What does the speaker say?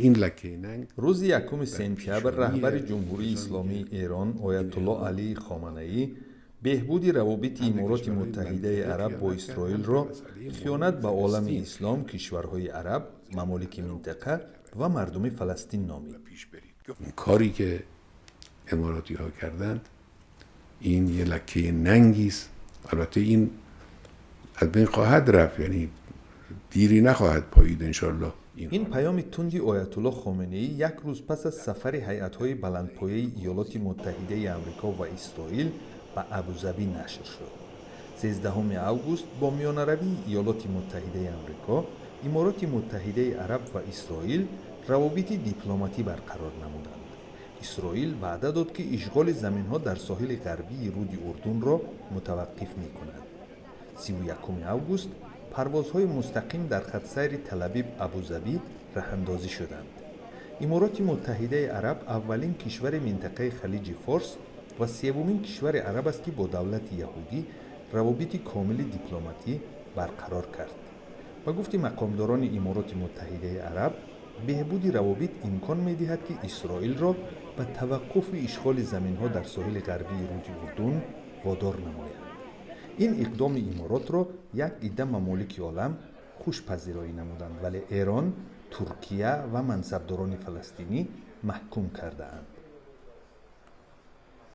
این لکه ننگ. Рӯзи 1 сентябр раҳбари Ҷумҳурии Исломии Эрон Оятуллоҳ Алӣ Хоманаӣ беҳбуди равобити Имороти Муттаҳидаи Араб бо Исроилро хиёнат ба олами ислом, кишварҳои араб, мамолики минтақа ва мардуми Фаластин номид. کاری که اماراتی ها کردند، این یه لکه ننگی است. البته این از بین خواهد رفت، یعنی دیری نخواهد پایید انشالله. Ин паёми тунди Оятуллоҳ Хоманаӣ як рӯз пас аз сафари ҳайатҳои баландпояи Иёлоти Муттаҳидаи Амрико ва Исроил ба Абузабӣ нашр шуд. 13 август бо миёнаравии Иёлоти Муттаҳидаи Амрико, Имороти Муттаҳидаи Араб ва Исроил равобити дипломатӣ барқарор намуданд. Исроил ваъда дод, ки ишғоли заминҳо дар соҳили ғарбии руди Урдунро мутаваққиф мекунад. 31 август парвозҳои мустақим дар хатсайри Телавив Абузабӣ раҳандозӣ шуданд. Имороти Муттаҳидаи Араб аввалин кишвари минтақаи Халиҷи Форс ва севумин кишвари араб аст, ки бо давлати яҳудӣ равобити комили дипломатӣ барқарор кард. Ба гуфти мақомдорони Имороти Муттаҳидаи Араб, беҳбуди равобит имкон медиҳад, ки Исроилро ба таваққуфи ишғоли заминҳо дар соҳили ғарбии руди Урдун водор намояд. Ин иқдоми Иморотро як идда мамолики олам хушпазироӣ намуданд, вале Эрон, Туркия ва мансабдорони фаластинӣ маҳкум кардаанд.